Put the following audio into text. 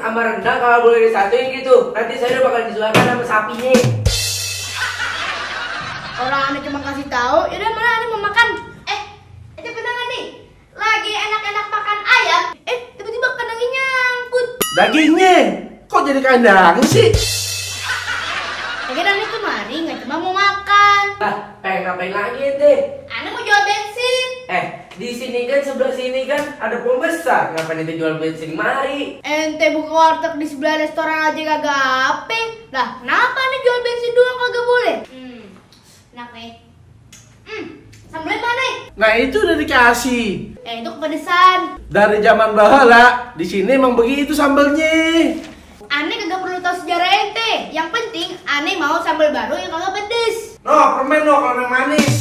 sama rendang kalau boleh disatuin gitu. Nanti saya bakal disuarakan sama sapinya. Orang aneh cuma kasih tahu, yaudah mana aneh mau makan. Itu beneran nih. Lagi enak-enak makan ayam, tiba-tiba kandangnya nyangkut. Dagingnya kok jadi kandang sih? Akhirnya aneh kemari nggak cuma mau makan. Lah, pengen ngapain lagi deh? Aneh mau jual bensin. Di sini kan sebelah sini kan ada pom besar. Ngapain ente jual bensin mari? Ente buka warteg di sebelah restoran aja kagak apa. Lah, kenapa aneh jual bensin doang kagak boleh? Enak nih. Sambelnya mana? Nah itu udah dikasih. Itu kepedesan. Dari zaman bahala, di sini emang begitu sambelnya. Aneh kagak perlu tahu sejarah ente. Yang penting aneh mau sambal baru yang kagak pedes. No, permen no kalau yang manis.